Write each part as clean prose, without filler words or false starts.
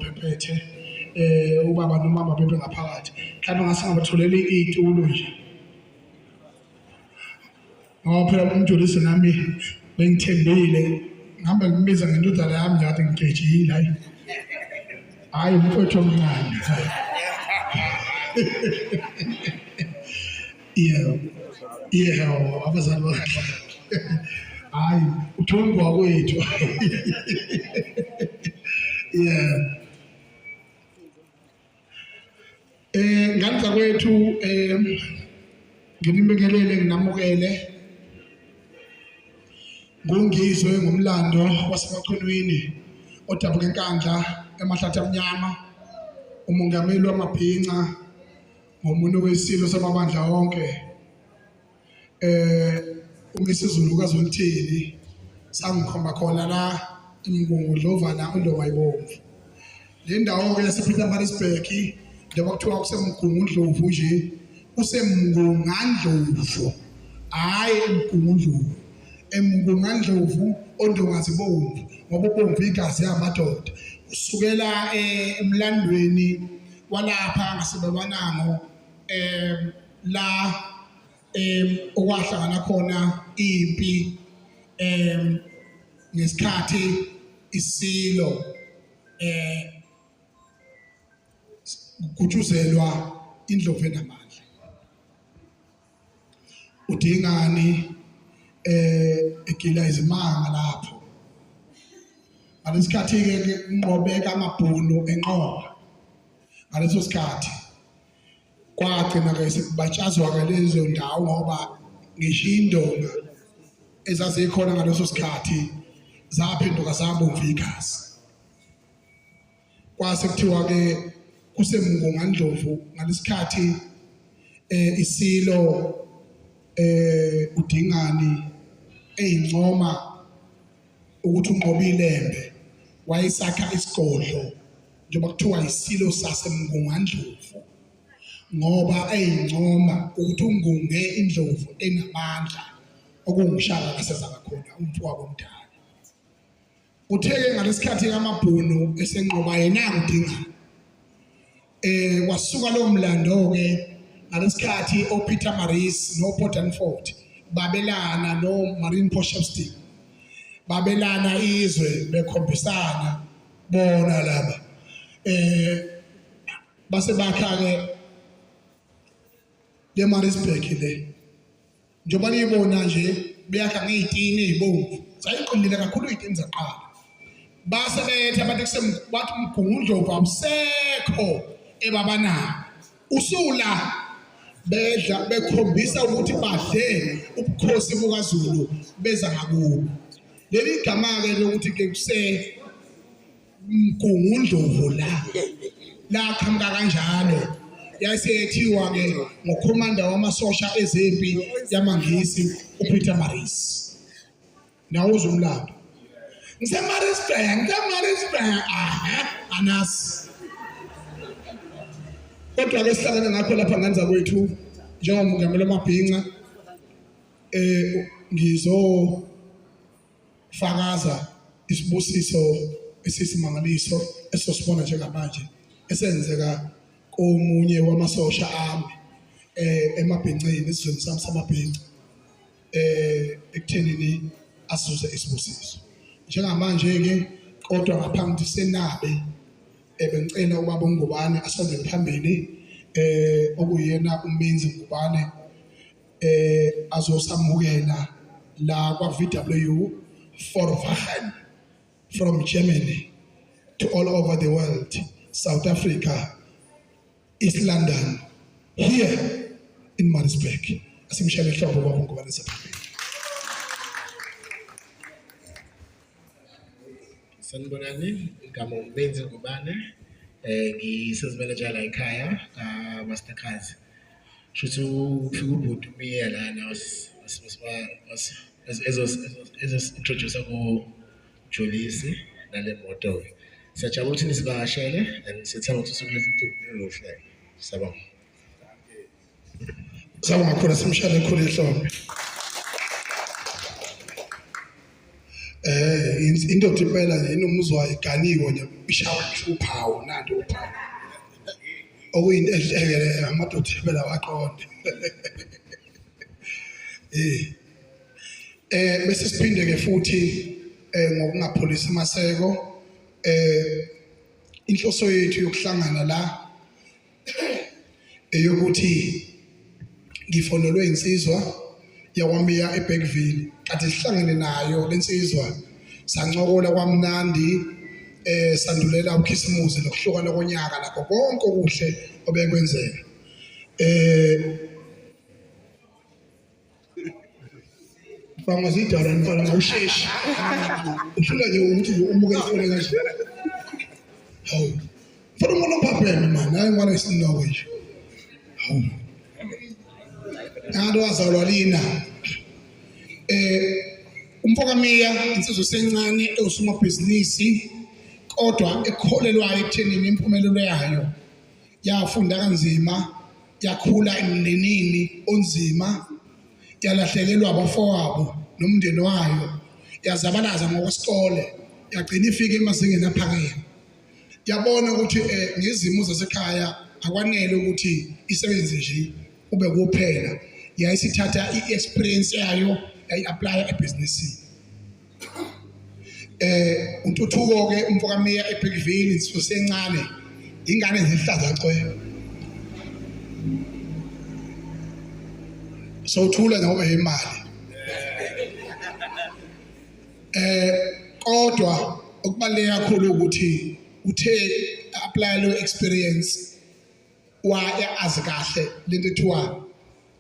uMphephethe ubaba nomama bebe ngaphakathi. Mhlawumbe ngase ngabatholela iy'tulo nje. Ngoba phela uMjolisi nami bengithembile ngihambe ngimbiza ngendodana yami nje kade ngigejile hayi. Hayi umfowethu omncane. Yebo. Yebo, abazali bakhe. Hayi, uthumbu wakwethu. Yebo. Ngane zakwethu nginibingelele nginamukele ngungizwe ngomlando waseMachunwini odabuka eNkandla emahlathi amnyama umongameli wamabhinca ngomunye wesilo samabandla wonke uMisuzulu kaZwelithini sangikhomba khona la eMgungundlovana uNdonga ibomvu. Le ndawo-ke yasePietermaritzburg njengoba kuthiwa kuseMgungundlovu nje kuseMngungandlovu hhayi eMgungundlovu. EMngungandlovu oNdonga zibomvu ngoba ubomvu igazi yamadoda. Kusukela emlandweni walapha ngaseBabanango la okwahlangana khona impi ngesikhathi isilo kugutshuzelwa indlovu enamandla. Udingani egila izimanga lapho ngalesikhathi ke kunqobeka amabhunu enqoba ngaleso sikhathi kwagcina-ke sekubatshazwa-ke lezo ndawo ngoba ngisho indonga ezazikhona ngaleso sikhathi zaphenduka zabomvu igazi. Kwase kuthiwa-ke kuseMngungandlovu ngalesikhathi isilo uDingani eyincoma ukuthi unqobe iLembe wayesakha isigodlo njengoba kuthiwa isilo saseMngungandlovu ngoba eyincoma ukuthi ungunge indlovu enamandla okunguShaka kaSenzangakhona umfowabo omdala. Uthe-ke ngalesikhathi amabhunu esenqoba yena kudingana wasuka lo mlando-ke ngalesikhathi oPeter Maris noPaul Danford babelana no-Marine Potchefstroom babelana izwe bekhombisana bona laba base bakha-ke le Maritzburg le njengoba niyibona nje beyakha ngey'tini ey'bomvu zayiqinile kakhulu iy'tini zaqala base bethe abantu bathi uMgungundlovu awusekho ebabanako usula bedla bekhombisa ukuthi badle ubukhosi bukaZulu beza ngakubo leli gama-ke lokuthi ke kuse Mgungundlovu la laqhamuka kanjalo yayiseyethiwa-ke ngokhomanda wamasosha ezempi yamaNgisi uPeter Maris. Nawuza umlando. NgiseMaritzburg, ngiseMaritzburg, aha, anasi. Kodwa-ke sihlangene ngakho lapha ngane zakwethu njengomongameli wamabhinca ngizo Fakaza isibusiso esiyisimangaliso esizosibona njengamanje esenzeka komunye wamasosha ami emabhinceni esizweni sami samabhinca ekuthenini azuze isibusiso. Njengamanje-ke kodwa ngaphambi ukuthi senabe bengicela ubaba uNgubane asondele phambili okuyena uMenzi Ngubane azosamukela la kwa VW Volkswagen from Germany to all over the world, South Africa, East London, here in Maritzburg. Asimshayele ihlombe ubaba uNgubane sephambili. Sanibonani, igama uMenzi Ngubane, ngiyi-sales manager la ekhaya ka-Mastercard. Shuthi kufika ubhuti uMiya lana ezos-introduce-a kuJolisi nale moto-ke. Siyajabula ukuthi nisivakashele and siyethemba ukuthi usuku lwethu luhle. Siyabonga. Siyabonga kakhulu, simshayele ekhulu ihlombe. Indoda impela nje inomuzi wayo iganiwe nje ishawa ngisho uphawu nanti uphawu. Okuyinto enhle-ke leyo, amadoda impela awaqonde. Bese siphinde ke futhi ngokungapholisi maseko inhloso yethu yokuhlangana la eyokuthi ngifonelwe insizwa yakwaMiya eBergville kade sihlangene nayo lensizwa sancokola kwamnandi sandulela uKhisimusi nokuhlukana konyaka nakho konke okuhle obekwenzeka. Bangazidala mfana ngawusheshi. Uhlula nje ukuthi umuke ifone kanje. Hawu. Mfana umuntu ophapheme man, hayi ngwana isinoko nje. Hawu. Ngathi wazalwa lina. Umfoka Miya insizwa sencane ewusomabhizinisi kodwa ekholelwayo ekuthenini impumelelo yayo yafunda kanzima, yakhula emndenini onzima, yalahlekelwa abafowabo nomndeni wayo, yazabalaza ngokwesikole, yagcina ifika emazingeni aphakeme. Yabona ukuthi ngezimo zasekhaya akwanele ukuthi isebenze nje kube kuphela, yayisithatha i-experience yayo yayi-applya ebhizinisini. Untuthuko ke umfoka Miya eBergville insusencane ingane zihlaza cwe. Sowuthula ngoba imali. Kodwa okubaluleke kakhulu ukuthi uthe apply lo experience waya azi kahle lento ethiwa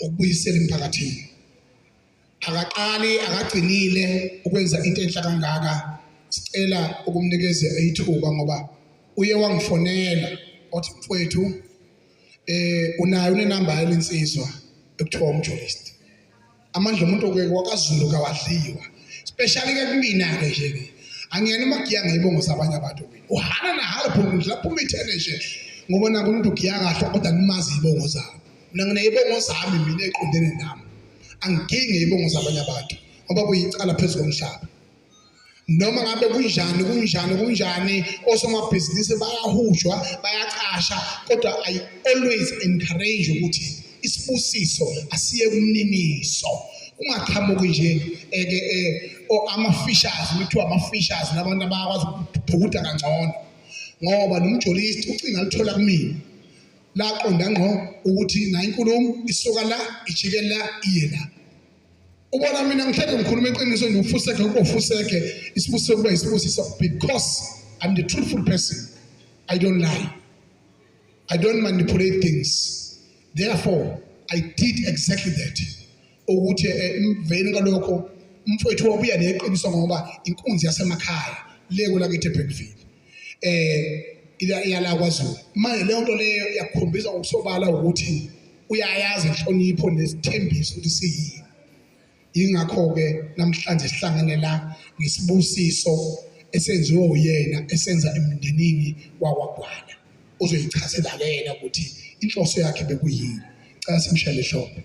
ukubuyisela emphakathini. Akaqali akagcinile ukwenza into enhle kangaka, sicela ukumnikeza ithuba ngoba uye wangifonela wathi mfowethu unayo unenamba yalensizwa ekuthiwa umjolist. Amandla omuntu ke wakaZulu kawadliwa, especially ke kumina ke nje ke angiyena umagiya ngeyibongo zabanye abantu mina. Uhana na halo phuma lapho umithene nje ngoba naku umuntu ugiya kahle kodwa nimazi izibongo zabo. Mina ngineyibongo zami mina eqondene nami, angigingi izibongo zabanye abantu ngoba kuyicala phezu komhlaba. Noma ngabe kunjani kunjani kunjani, osomabhizinisi bayahujwa bayaqasha, kodwa I always encourage ukuthi isibusiso asiye kumniniso, kungaqhamuki nje eke ama-fishers, kuthiwa ama-fishers nabantu abakwazi ukubhukuda kangcono, ngoba nomjolist ucinga alithola kumina laqonda ngqo ukuthi nayo inkulumo isuka la ijike la iye la. Ubona mina ngihleke ngikhuluma iqiniso nje, ufuseke kube ufuseke, isibusiso kube isibusiso, because I'm the truthful person. I don't lie, I don't manipulate things. Therefore I did exactly that. Ukuthi emveni kalokho umfowethu wabuya neqiniso ngoba inkunzi yasemakhaya le kulakithi eBergville iyala kwaZulu. Manje leyo nto leyo yakukhombisa ngokusobala ukuthi uyayazi inhlonipho nesithembiso ukuthi siyini. Ingakho-ke namhlanje sihlangene la ngesibusiso esenziwe uyena esenza emndenini wakwaGwala. Uzoyichazela yena ukuthi inhloso yakhe bekuyini. Cela simshayele ihlombe.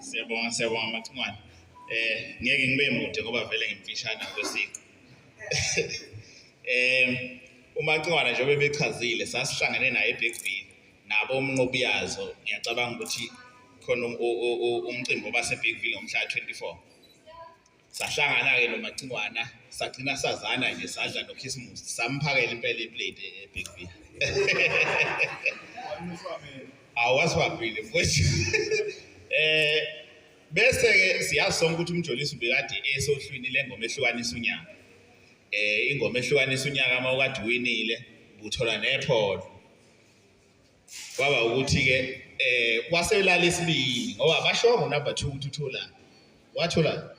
Siyabonga, siyabonga Macingwane. Ngeke ngibe mude ngoba vele ngimfishane kwesiqu. uMacingwane njengoba bechazile sasihlangene naye eBergville nabo umnqobiyazo, ngiyacabanga ukuthi khona umcimbi obaseBergville ngomhla 24. Sahlangana ke noMacingwana sagcina sazana nje, sadla noKhisimusi, samphakela impela iplate eBergville. Awasibambile mfowethu. Bese ke siyazi sonke ukuthi umjolisi ubekade esohlwini lengoma ehlukanisa unyaka. Ingoma ehlukanisa unyaka uma ukade uwinile ubuthola nepholo. Kwaba ukuthi ke waselala isibili ngoba bashongo number 2 ukuthi uthola. Wathola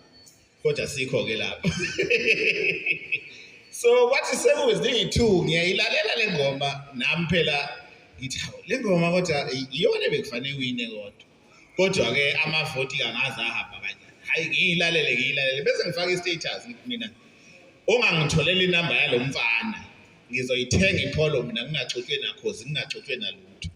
kodwa sikho ke lapho. So kwathi sekuyizi-2 ngiyayilalela le ngoma nami phela ngithi hawu le ngoma kodwa iyona ebekufanele iwine kodwa. Kodwa ke amavoti angaze ahamba kanjani. Hayi ngiyilalele ngiyilalele bese ngifaka i-status ngithi mina ongangitholela inamba yalo mfana ngizoyithenga ipholo mina ngingaxutshwe nakhozi ngingaxutshwe nalutho.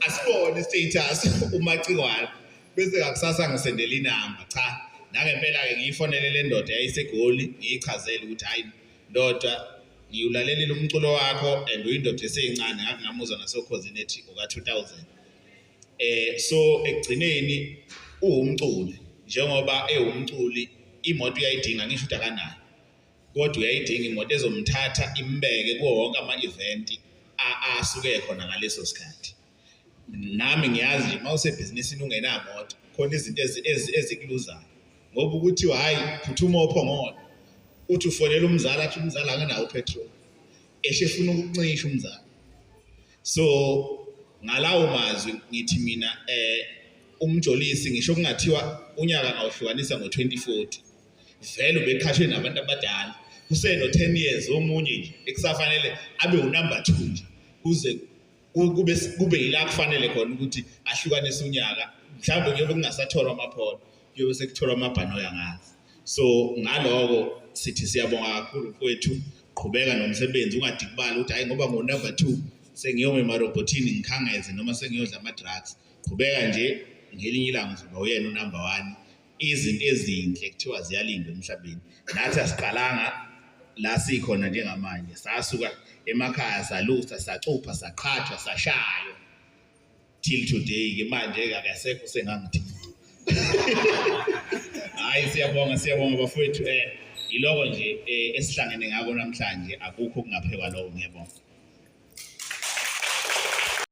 Asibone status uMacingwane bese ngakusasa ngisendela inamba. Cha, nangempela-ke ngiyifonele le ndoda yayiseGoli, ngiyichazele ukuthi hhayi ndoda, ngiwulalelile umculo wakho and uyindoda eseyincane, ngake ngamuzwa nasokhozini ethi uka-2000. So ekugcineni uwumculi, njengoba ewumculi imoto uyayidinga, ngisho ukuthi akanayo, kodwa uyayidinga imoto ezomthatha imbeke kuwo wonke ama-event asuke khona ngaleso sikhathi. Nami ngiyazi nje uma usebhizinisini ungenamoto khona izinto ezikuluzayo, ngoba ukuthi hhayi phuthuma oPhongolo, uthi ufonela umzali athi umzali akanawo upetrol, eshe efuna ukuncisha umzali. So ngalawo mazwi ngithi mina uMjolisi ngisho kungathiwa unyaka ngawuhlukanisa ngo-2040, vele ubeqhashwe nabantu abadala kuseno 10 years omunye nje ekusafanele abe unumber 2 nje, kuze kube yila kufanele khona ukuthi ahlukanise unyaka. Mhlawumbe kuyobe kungasatholwa amapholo, kuyobe sekutholwa amabhanoyi angazi. So ngaloko sithi siyabonga kakhulu mfowethu, qhubeka nomsebenzi, ungadikibali ukuthi hayi ngoba ngo-number 2 sengiyoma emarobhothini ngikhangeze noma sengiyodla ama-drugs. Qhubeka nje, ngelinye ilanga uzoba uyena unumber 1. Izinto ezinhle kuthiwa ziyalindwa emhlabeni. Nathi asiqalanga la sikhona njengamanje, sasuka emakhaya salusa, sacupha, saqhathwa, sashaywa till today ke manje akasekho sengangithinta. Hayi, siyabonga, siyabonga bafowethu. Yiloko nje esihlangene ngako namhlanje, akukho okungaphekwa lokho. Ngiyabonga.